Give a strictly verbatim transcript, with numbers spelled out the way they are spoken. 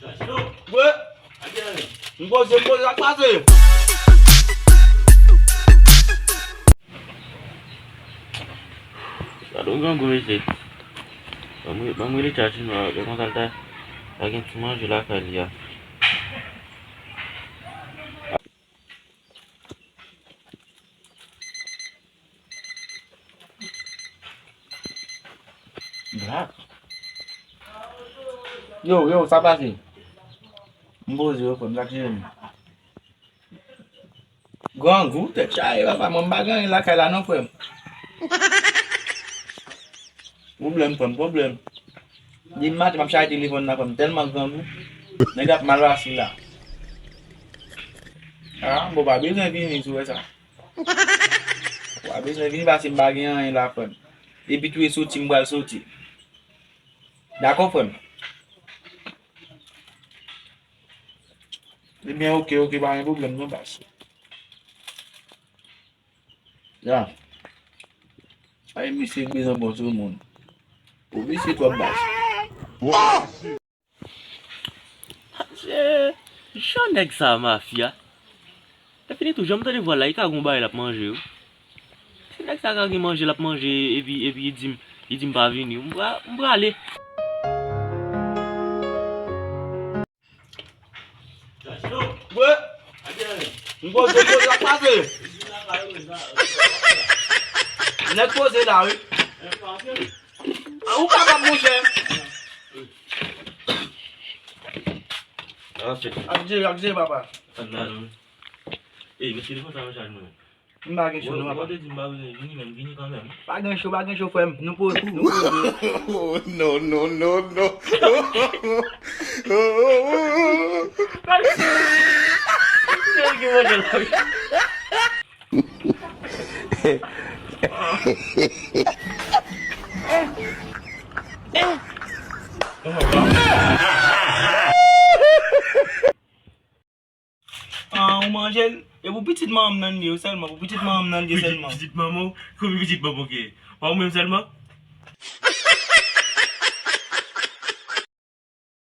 Wi. M poze, m poze, sa k pase? Gade yon grangou mesye. Ban m, ban m rele tcha chinois, lè konsa l ta, ta gen ti manje lakay li a. Yo, yo, sa pase? M poze yo, frè m, sa k jere m? Grangou, tèt chaje, papa, mwen m pa gen anyen lakay la non, frè m. Pwoblèm, frè m, pwoblèm. Depi maten, m ap chaje telefòn nan, frè m, tèlman grangou. Nèg ap mal pase la. Ah, bon, pa bezwen vini, si w wè sa. Pa bezwen vini, paske m pa gen anyen la, frè m. Depi tou e soti, m pral soti. Dakò, frè m? Ebyen, oke, oke, pa gen pwoblèm, non, baz. Ya. Ay, misye bezwen bon sou moun. Ou visye twòp, baz. Jan nèg sa a mafya. Lè fini tou, jan m tande vwa l la, li ka gon bagay l ap manje, wi. Si nèg sa ka gen manje l ap manje, epi, epi li di m, li di m pa vini, m pra-, m prale. Wi. M poze, m poze, sa k pase? Nèg poze la, wi. Ah, ou kapab, monchè. Ap jere, ap jere, papa. Ey, mete telefòn sa nan chaj mwen. M pa gen cho non, papa. Ou te di m pa bezwen vini, men m vini kanmenm. Pa gen cho, pa gen cho, frè m. Nou poze, nou poze. Oh, no, no, no, no. Se li ki manje la, wi. Ah, ou manje l? E pou pitit manman m nan l ye sèlman, pou pitit manman m nan l ye sèlman. Pitit manman w? Kòman pitit manman w ke? Pa ou menm sèlman?